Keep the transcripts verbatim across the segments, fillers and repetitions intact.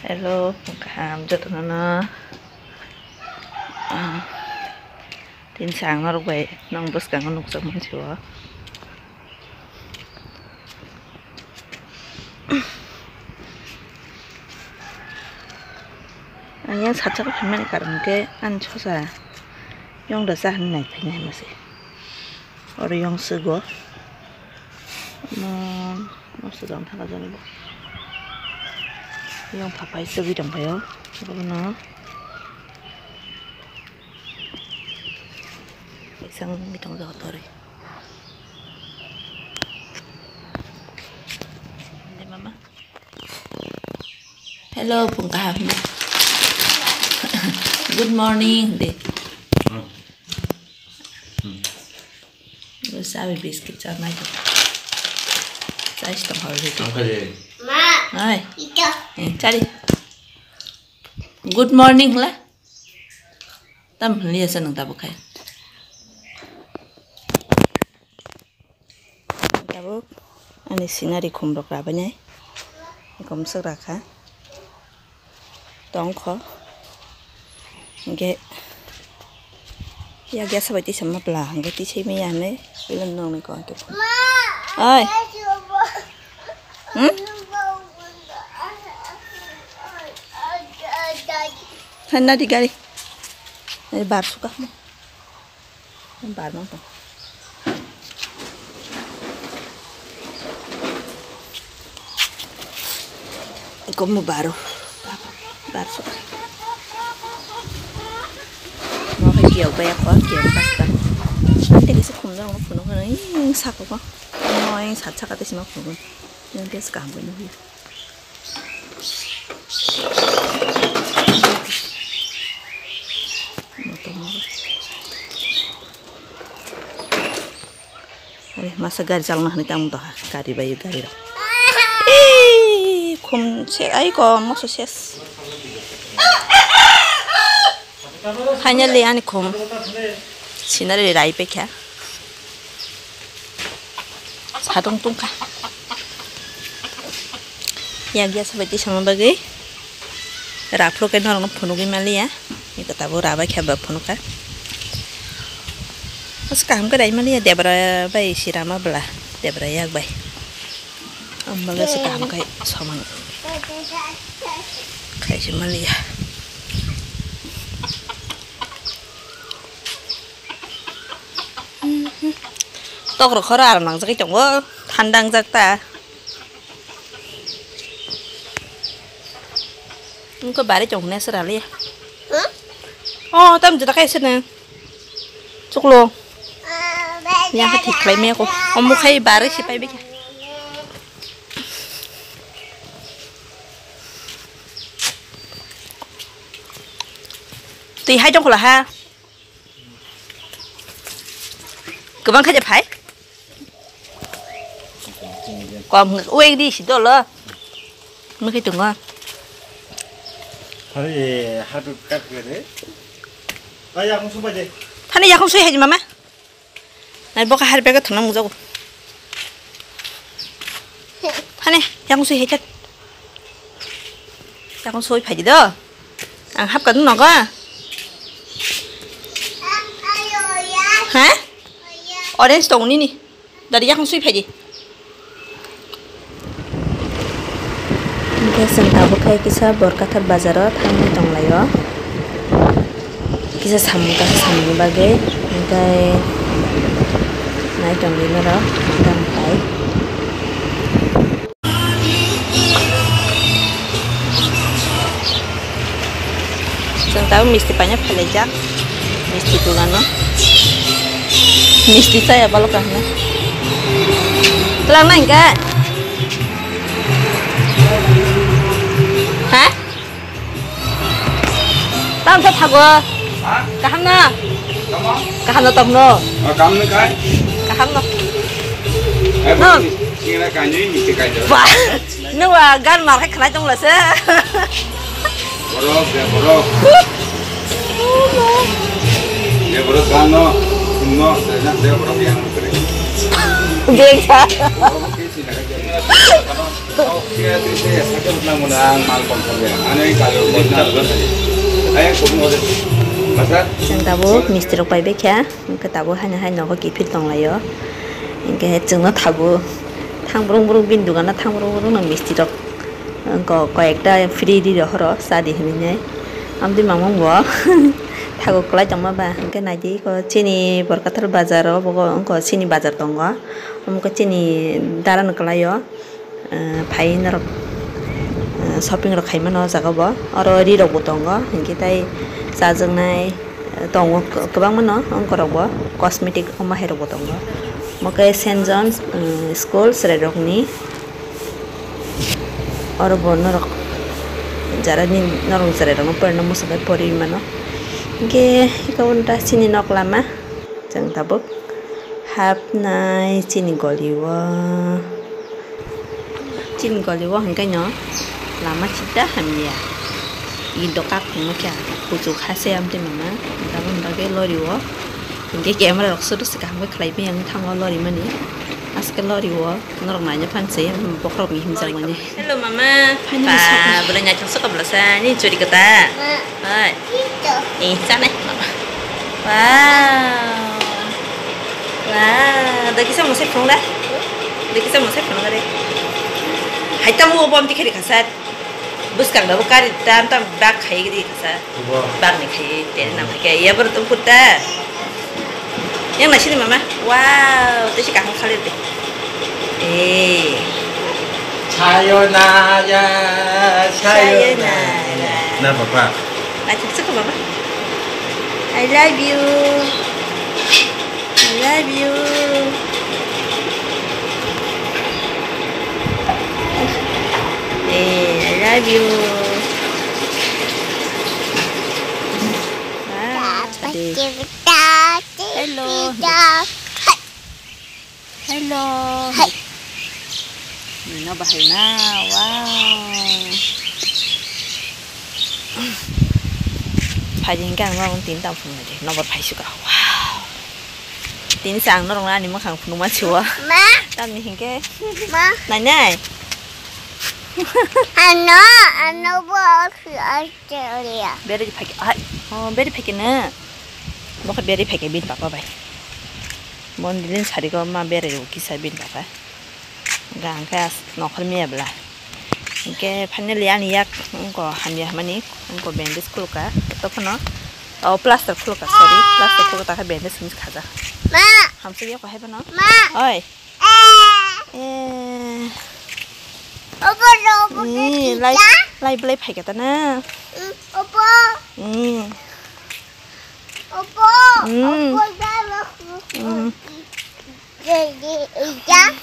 Hello, kaham jotono no. Ah, tin sa ang norok bai nong bwskango nukjak mansi o. Ang yang satsakha phaimani karon khe ani sosa yong da cha hinwi nai phainai mase. Oro yong swgo. Mo, mo swdang thaka jani bo. Yong phapai swgwi tong phaio. Bono. Isang bitong jaga tori. Hello, pung kaham. Good morning, de. Sabi biscuit cha nai. Chai sto hor de. Hai. Eh, chari. Good morning la. Tam hwnliya se nwng tabuk khai. Tabuk ani scenery khum rok rabainai. Ekom swk rakha. Tongkho. Hingke ya gas bai tisa mapla hingke tisai maya hinui belai nokni kok. Oi. Hmm? Hai nadi gari. Nadi bar suka. Bar mang tong. Iko mo baro. Bar suka. Mo hai kiau ba ya ko kiau pasta. Ante kisa khum dong phunuk nang ing sako ko. Mo ing sat saka te sima phunuk. Yang dia sekam ko ni. Are, masa gari chalokna hinui tamo doha, gari bai gari rok. Ee, khum se, ai ko, moso ses. Finally, ani khum. Scenery rai paikha. Satung tungkha. Yang ya sabai tisama bagwi. Raphro khe norokno phunugwi maliya. Iko tabuk rabai khe ba phunukha. Asa kaham khe rai maliya debra bai si rama bwla. Debra yak bai. Ang bagwi se kaham khai somang. Khai se maliya. Tok rok khoro aro nangjagwi tongo, thanda wngjak ta. Wngkha bari tong hwnwi aswk raliya. Huh? Oh, tam jora khe aswk nang. Chuklo. Yang khe thik khlai maya ko. Omo khai bari se pai bikha. Twi hai tong khula ha. Kwbang khaja phai. Kom wng di si dolo. Mukhi tungo. Hari hadu kat gede. Ba yakung subai de. Thani yakung sui haji mama. Nai boka hari bega thona mungjago. Thani yakung sui haji. Yakung sui phaidi do. Ang hapka dun nogo. Ha? Orange tong nini. Dari yakung sui phaidi. Hingke chwng tabuk khai kisa Borkathar bazaro thangwi tonglaio. Kisa samung kaisa samungni bagwi hingke nai tongwi norok hingke ang pai. Chwng tabuk misti paina phailaijak, misti dogano. Misti chaya balo kahno. Twlang na hingka? Ha? Tamo khe thago. Ha? Kaham na? Tamo? Kaham na tamo no? O, kaham na kai? Kaham no. Eh, no. Singna kai ni, misti kai do. Ba, nung wa gan mar khai khlai tong la se. Borok, de borok. De borok gan no, sung no, de borok yang kre. Bengsa. Borok ke sina kai. Chwng tabuk misti rok pai bai kha, hwnkhe tabuk haino hai nogo kiphil tonglaio. Hwnkhe chwngno thago thang brung brung bini dogano thang brung brung no misti rok. Wngkha koi ekta free ri rohoro cha di hinwi nai. Amtwi mamung bo thago kwlai tongma ba hwnkhe naidi eko chini Borkathal bazar o bogo wngkha chini bazar tongo. Omo khe chini daran kwlai o, eh, phai norok, eh, shopping rok khai mano o jaga bo. Oro ri rok bo tongo hwnkhe tai chajaknai, eh, tongo kwbangma no wngkha rok bo cosmetic o ma hai rok bo tongo. Omo khe Saint John's, eh, school chwrai rok ni. Oro bo norok jara ni norok chwrai rok no porina muchungwi pori mano. Hwnkhe eko wngkha chini nok lama, chwng tabuk hapnai chini goli o. Chini goli o hwnkhe no lama sida hamya. I doka khungno khe kuchuk ha se amtwi mama, tabuk bagwi lori o. Hwnkhe camera rok sudu se kaham khe khlai maya wng thango lori mani. Aske lori o. Norok naina phan se, bokhorok ni himjak mani. Hello, mama. Phaina ba, sok. Belai naithok sok bwlasa, ni churi kata. Hai. Eh, chana, mama. Wow. Wow, da kisa musai phunung da. Da kisa musai phunung da re. Hai tamu bom tikhe khasa. Bwskang da bo kari tam tam bak khai gidi khasa. Bak ni khai te nam khai ya bor tum kutta. Yang nasi ni mama. Wow, tu si kaham khalir de. Eh. Sayonara, sayonara. Sayonara. Na papa. Naithok sok baba. I love you. I love you. Eh, I love you. Wow. Hello. Hello. Hai. Nino bahai na. Wow. Phaidi hingke ang norok tini tang phunuknai de. Nokbar phai suka. Wow. Tini se ang norok ani mwkhang phunukma siwa. Ma. Tamni hingke. Ma. Nai nai. Ano, ano bo si Australia. Beri phaike. Ai. Oh, beri phaike na. Bokhe beri phaike bin papa bai. Bon dilin sariko ma beri kisa bin papa. Ga hingke as nokhor miya bla. Hingke finally ani yak wngko hamya hwnmani wngko bandage khulukha tei phano, oh, plaster khulukha, sorry, plaster khulukha, takhe bandage hwnwi khajak. Ma! Hamsuk yak hai phano. Ma! Oi. Eh. Eh. Obo, obo, eh, lai, lai belai phaikha ta na. Mm, obo. Mm. Obo, mm. Obo, dalo. Mm.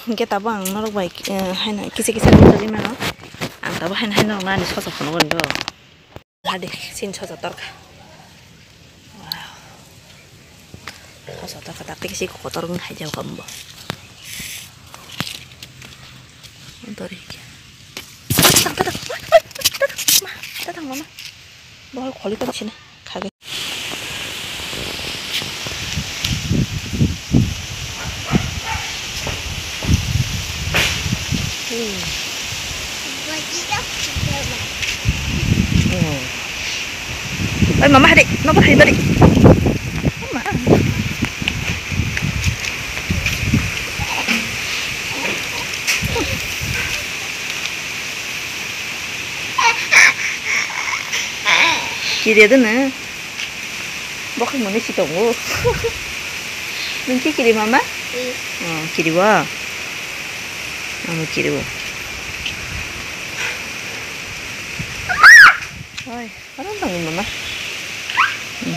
Hingke tabuk ang norok bai, eh, haino kisa kisa nukjagwi mano. Ang tabuk haino, haino norokno ani sosa phunukgo ring do. Hade, sin sosa torkha. Wow. Sosa torkha, tak tei kisi kotor wng hai jao kambo. Dori khe. Tatang, tatang, tatang, ma, tatang, mama. Bohol kholi tong sini. Khagwi. Hmm. Hmm. Oi, mama, hari, nopo hari, hari. Mama. Kiri ada na? Bokhe mone si tongo. Nung ki kiri mama? Hmm. Oh, kiri wa. Oh, kiri wa. Oi, parang tongo mama. Hmm.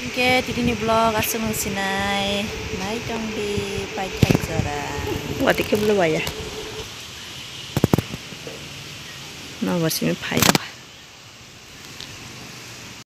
Hingke tini ni vlog aswk no sinai, nai tong di, paithak jora. Wati khe bwlwi waya. Nobar simi phai tong kha.